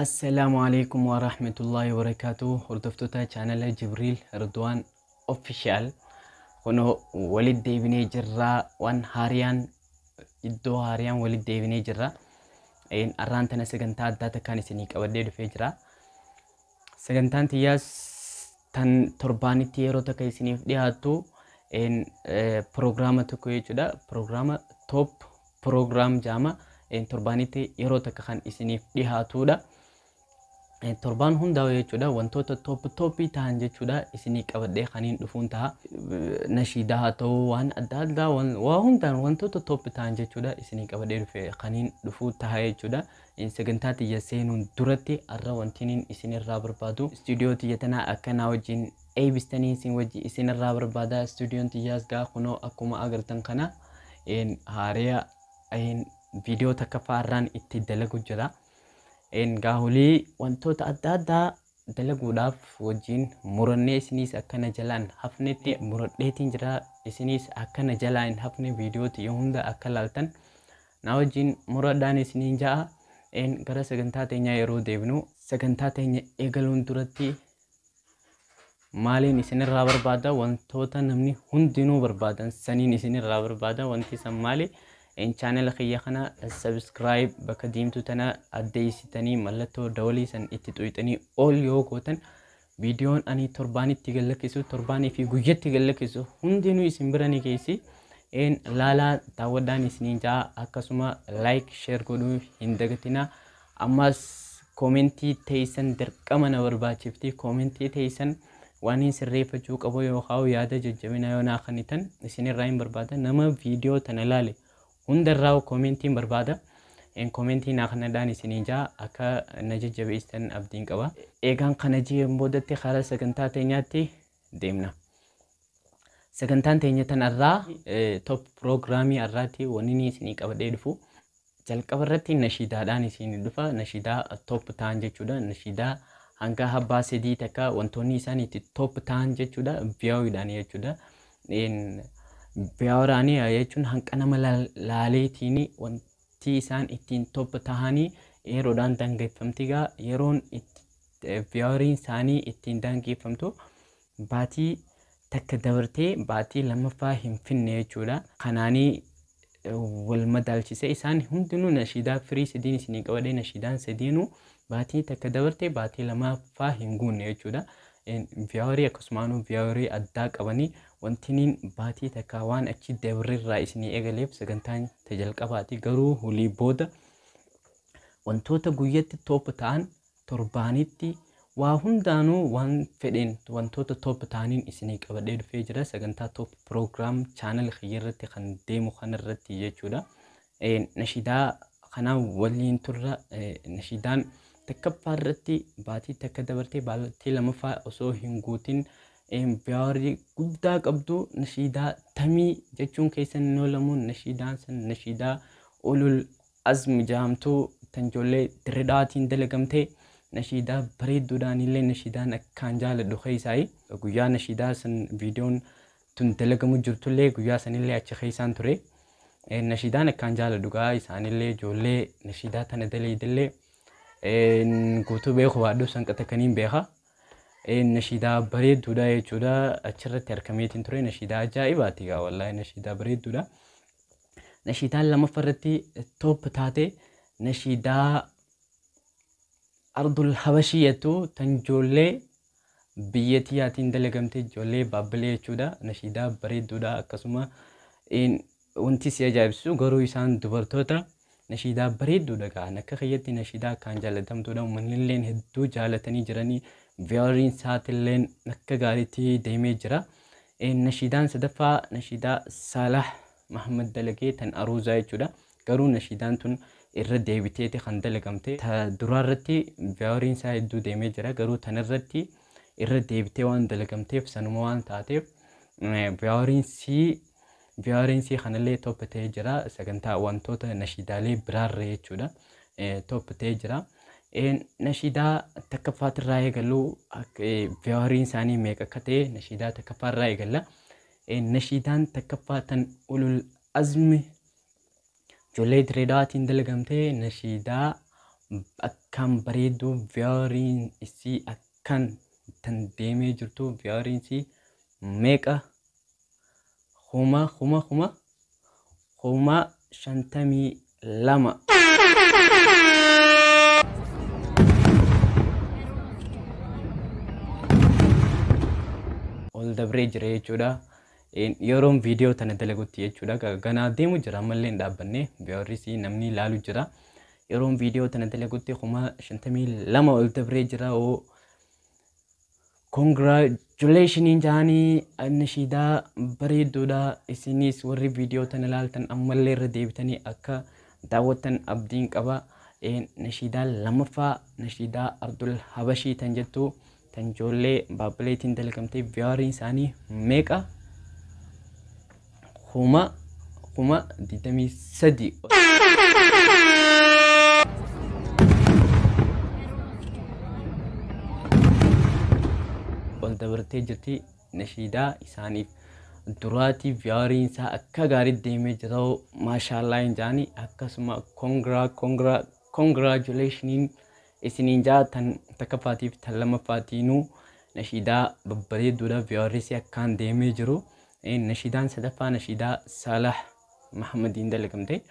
Assalaamu alaikum wa rahmatullahi wa barakaatuh. Hordoftoota chaanala Jibriil Ridwaan Official, kunoo walitti deebinee jirra. Waan haariyaan, iddoo haariyaan walitti deebinee jirra. Arraan tana sagantaa addaa takkaan isinii qabadhee dhufee jira. Sagantaan tiyyaas tan torbaanitti yeroo takka isiniif dhiyaattu piroogiraama tokko jechuudha. Piroogiraama top program jaama, torbaanitti yeroo takka kan isiniif dhiyaatudha. Torbaan hundaa'u jechuudha, wantoota top topii ta'an jechuudha isinii qabadhee kaniin dhufuun ta'a. Nashiidaa haa ta'u, waan adda addaa, waa hundaan wantoota top ta'an jechuudha isinii qabadhee dhufe kaniin dhufuu ta'a jechuudha. Sagantaa tiyya seenuun duratti har'a wanti isinirraa barbaadu istuudiyoo tiyya tanaa akkanaa wajjin eeybistanii isin wajjin isinirraa barbaada. Istuudiyoon tiyyaas gaa kunoo akkuma agartan kana haariyaa viidiyoo takkaffaa irraan itti dalagu jira. Gaahulii wantoota adda addaa dalaguudhaaf wajjin murannee isiniis akkana jalaan hafnetti muradheetiin jira. Isiniis akkana jalaa hin hafne, viidiyoo tiyya hunda akka laaltan na wajjin muradhaan isiniin ja'a. Gara sagantaa teenyaa yeroo deebinu, sagantaa teenya eegaluun duratti maaliin isinirraa barbaada? Wantoota namni hundinuu barbaadan saniin isinirraa barbaada. Wanti san maali? Chaanala kiyya kana subscribe bakka diimtuu tana addeessitanii mallattoo dawalii san itti xuyxanii ol yoo gootan, viidiyoon ani torbaanitti gallakkisu, torbaanii fi guyyatti gallakkisu hundinuu isin bira ni geessi. Laalaa daawwadhaan isiniin ja'a. Akkasuma like, share godhuu hin dagatinaa. Ammas koomentii teessan dirqama na barbaachifti. Koomentii teessan waan hin sirreeffachuu qabu yookaan yaada jajjabina yoo naa kennitan isinirraa hin barbaada. Nama viidiyoo tana laale hundarraa koomentiin barbaada. Koomentii naa kanadhaan isiniin ja'a, akka na jajjabeessitan abdiin qaba. Eegaan kana jeen boodatti karaa sagantaa teenyaatti deemna. Sagantaan teenya tan irraa top piroogiraamii irraatti wanni isinii qabadhee dhufu jalqaba irratti nashiidaadhaan isinii dhufa. Nashiidaa top ta'an jechuudha. Nashiidaa hanga abbaa sadii takka wantoonni isaan itti top ta'an jechuudha. Vii'oo'idhaan jechuudha. Vii'oodhaan jechuun hanqa nama laaleetiin wanti isaan ittiin top ta'anii yeroodhaan daangeffamti gaa. Yeroon itti vii'ooriin isaanii ittiin daangeffamtu baatii takka dabartee baatii lammaffaa hin finne jechuudha. Kanaanii wal madaalchise isaan hundinuu nashiidaa firii sadiin isinii qabadhee, nashiidaan sadiinuu baatii takka dabartee baatii lammaffaa hin guunne jechuudha. Viyaawarii akkasumaanuu viyaawarii addaa qabanii wantiniin baatii takka waan achi dabarreerraa isinii eegaleef sagantaan jalqabaati. Garuu hulii booda wantoota guyyatti top ta'an, torbaanitti waa hundaanuu waan fedheen wantoota top ta'aniin isinii qabadhee dhufee jira sagantaa top program channel kiyyarratti kan deemu kanarratti jechuudha. Nashiidaa kanaa waliin turra. Nashiidaan takkaffaa irratti baatii takka dabartee baatii lammaffaa osoo hin guutin viyaawarii guddaa qabdu nashiidaa tamii jechuun keessan hin oolamu. Nashiidaan san nashiidaa Ulul Azmi jaamtuu tan ijoollee Dirredhaatiin dalagamtee, nashiidaa bareedduudhaan illee nashiidaan akkaan jaaladhu keessaayi. Guyyaa nashiidaa san viidiyoon tun dalagamu jirtullee guyyaa sanillee achi keessaan ture. Nashiidaan akkaan jaaladhu gaa isaanillee ijoollee nashiidaa tana daleedillee guutuu beeku baadhu sanqata kaniin beeka. Nashiidaa bareedduudha jechuudha, achirratti argameetiin ture. Nashiidaa ajaa'ibaati gaa, wallaahi nashiidaa bareedduudha. Nashiidaan lammaffaa irratti top taate nashiidaa Ardul Habashiyyatu tan ijoollee biyya tiyyaatiin dalagamte, ijoollee Baabbilee jechuudha. Nashiidaa bareedduudha. Akkasuma wanti si ajaa'ibsiisu garuu isaan dubartoota, nashiidaa bareedduudha gaa. Akka kiyyatti nashiidaa akkaan jaalatamtuudha. Uummanni illeen hedduu jaalatanii jiranii. Viyooriin isaatilleen akka gaariitti deemee jira. Nashiidaan sadaffaa nashiidaa Saalah Mahamad dalagee tan Aruuzaa jechuudha. Garuu nashiidaan tun irra deebiteeti kan dalagamte. Ta duraarratti viyooriin isaa hedduu deemee jira. Garuu tanarratti irra deebitee waan dalagamteef, sanuma waan taateef viyooriin sii kanallee top ta'ee jira. Sagantaa wantoota nashiidaalee biraarra jechuudha. Top ta'ee jira. Nashiidaa takkaffaatirraa eegaluu, viyooriin isaanii meeqa akka ta'e nashiidaa takkaffaarraa eegalla. Nashiidaan takkaffaa tan Ulul Azmi ijoollee Direedaatiin dalagamtee nashiidaa Akkaan bareedduu viyaariin isii akkaan tan deemee jirtu viyaariin isii meeqa kuma kuma kuma 52,000. Ol dabree jira jechuudha. Yeroon viidiyoo tana dalagutti jechuudha. Ganaa deemu jira ammallee hin dhaabbanne viyaarrisii namni ilaalu jira. Yeroon viidiyoo tana dalagutti 52,000 ol dabree jira. Congratulations jaanii nashiidaa bareedduudha. Isinis warri viidiyoo tana ilaaltan ammallee irra deebitanii akka daawwattan abdiin qaba. Nashiidaa lammaffaa nashiidaa Ardul Habashii tan jettu tan ijoollee baabbileetiin dalagamtee viyaariin isaanii meeqa 23,000. Ol dabartee jirti nashiidaa isaaniif duraatii viyaariin isaa akka gaarii deemee jira maashaallaa hin jaanii akkasuma congratulationiin isiniin jaa tan takkaffaatiif tan lammaffaatiinuu nashiidaa babbareedduudha viyaarrisii akkaan deemee jiru. Nashiidaan sadaffaa nashiidaa Salah Mahamadiin dalagamte.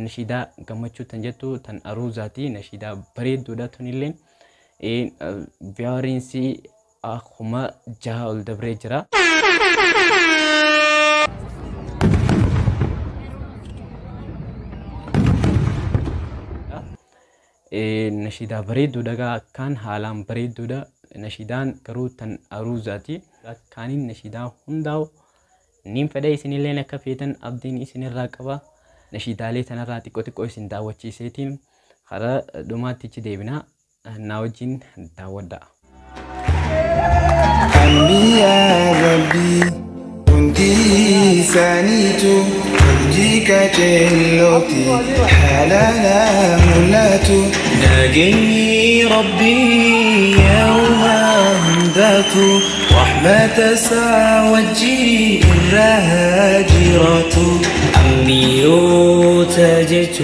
Nashiidaa gammachuu tan jettu tan aruuzaati nashiidaa bareedduudha tunilleen viyaariinsi 6,000 ol dabree jira. Nashiidaa bareedduudha gaa akkaan haalaan bareedduudha. Nashiidaan garuu tan aruuzaati. Akkaaniin nashiidaa hundaa'u niin fedha isinilleen akka feetan abdiin isinirraa qaba. Nashiidaalee tanarraa xiqqoo xiqqoo isin daawwachiiseetiin karaa dhumaattichi deebinaa naa wajjin daawwadhaa. أنبياء ربي كنتي سانيتو هجيك جلوتي حلالا ملاتو ناجي ربي يوم هنداتو رحمة ساوجي الراهاجرات أميو تاجت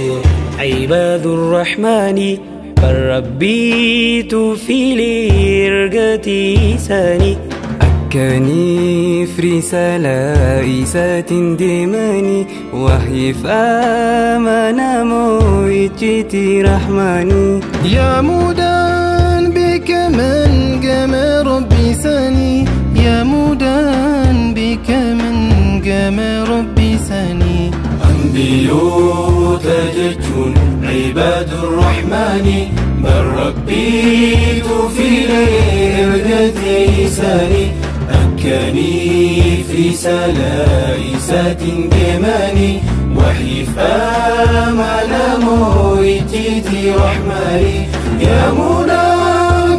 عباد الرحمن بل ربيت في لرقتي ساني أكاني في رسالة إيسات ديماني وحي فآمنا مويتي رحماني يا مودان بك من جمع ربي ساني يا مودان بك من جمع ربي ساني أنبيو تججون عباد الرحمن بل ربيت في ليلتي ساني أكاني في سلائسات دماني وحي فآمنا مويتي رحماني يا منى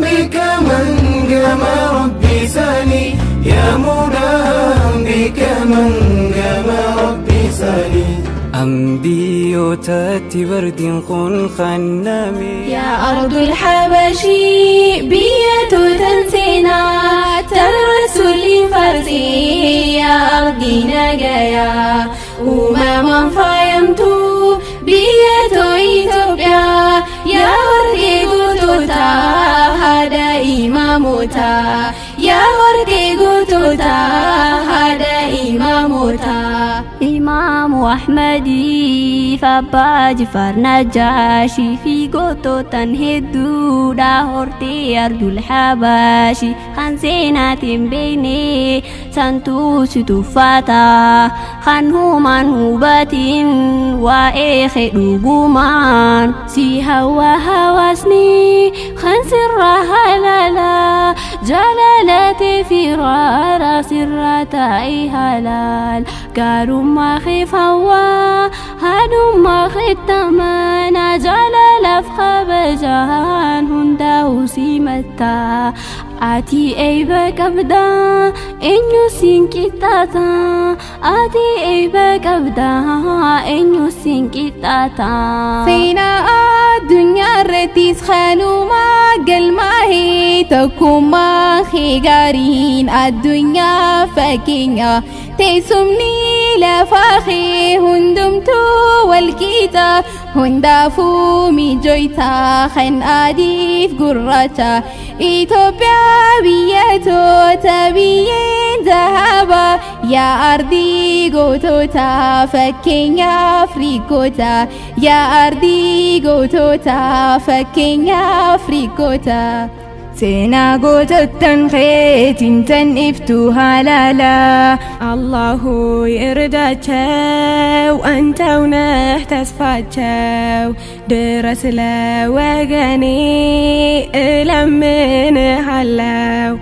بك من جمع ربي ساني يا منى بك من جمع ربي ساني أنبيو تاتي برد قل خنامي يا أرض الحبشي بيت تنسينا ترسل فرسي يا أرضي نجايا أمما فيمتو بيت إثيوبيا يا أرضي قوتوتا هذا إماموتا يا أرضي قوتوتا هذا إماموتا إمام أحمدي فباج فرنجاشي في قوتو تنهدو داهورتي أرض الحباشي خنسينات بيني سنتوس تفاتا خنهومان هوباتين وإخي دوغومان سي هوا هواسني خنسر هلالا جلالتي في رارا سرتاي هلال قالوا ما خيف هوا هادو ما ختمانا جلال فخبجان هنده سيمتا آتي أيبك أبدا إنيو سينكتاتا آتي أيبك أبدا إنيو سينكتاتا سينا الدنيا رتيس خانو ما قلماهي تكوما خيغارين الدنيا فكينيا تيسمني Lafaa kee hundumtuu walqixa hundaafuu mijoyta kan adiif gurraacha Itoophiyaa biyyattoota biyyeen zahaba yaa ardii gootota fakkeenya Afriikoota yaa ardii gootota fakkeenya Afriikoota. Seenaa gootottan keetiin tan iftu halaala አላሁ ይርዳቸው፣ አንተው ነህ ተስፋቸው። ድረስ ለወገኔ እለምንሃለው፣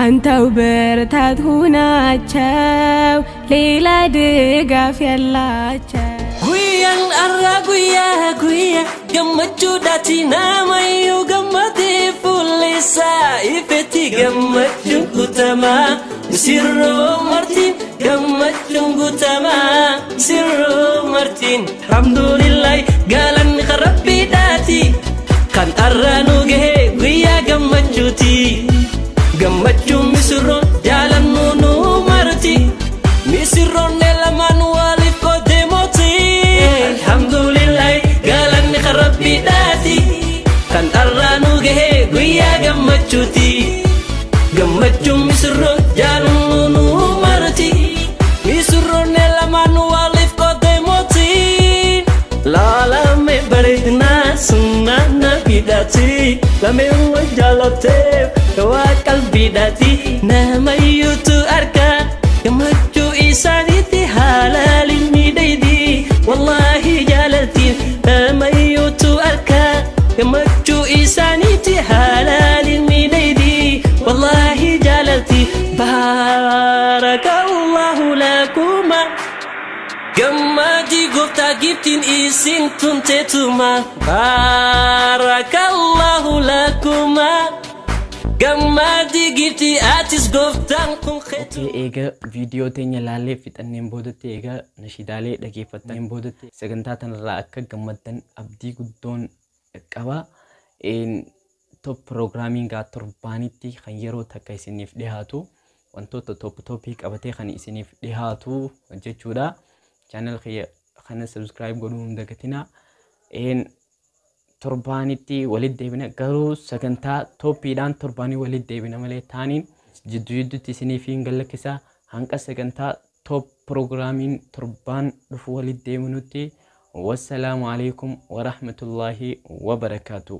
አንተው ብርታት ሁናቸው፣ ሌላ ድጋፍ የላቸው። Guyyaan har'aa guyyaa guyyaa gammachuudhaati, namayyuu gammadee fuulleessaa ifetti gammachuun guutamaa misirroo martiin, gammachuun guutamaa misirroo martiin. Alhamdulillahi, galanni kan rabbiidhaati, kan har'aa nu gahee guyyaa gammachuuti. Gammachuun misirroon jaalannu nu marti, misirroon lamaan waliif qoodee mooti. Alhamdulillahi, galanni kan rabbiidhaati, kan har'aa nu gahee guyyaa gammachuuti. Gammachuun misirroon jaalannu nu marti, misirroon lamaan waliif qoodee mooti. Laalame bareedinaa sunnaa nabiidhaati, lameen wal jaalatteef dawaa qalbiidhaati. Namayyuutu argaa gammachuu isaaniitti haalaalin miidhaydi wallaahi jaalaltiin. Namayyuutu argaa gammachuu isaaniitti haalaalin miidhaydi wallaahi jaalalti. Baarakallahu lakuma, gammadii gooftaa giftiin isin tunteetuma. Baarakallahu lakuma, gammadii giftii atis gooftaan kun Okay, eega viidiyoo teenya laallee fixanneen boodatti, eega nashiidaalee dhageeffatteen boodatti, sagantaa tanarraa akka gammaddan abdii guddoon qaba. Top piroogiraamiin gaa torbaanitti kan yeroo takka isiniif dhiyaatu, wantoota top topii qabatee kan isiniif dhiyaatu jechuudha. Channel kiyya kana subscribe godhuu hin dagatinaa. Torbaanitti walitti deebina, garuu sagantaa topiidhaan torbaanii walitti deebina malee taaniin jidduu jidduutti isiniif hin gallakkisaa. Hanqa sagantaa top piroogiraamiin torbaan dhufu walitti deebinutti, wassalaamu alaikum warahmatullaahi wabarakaatu.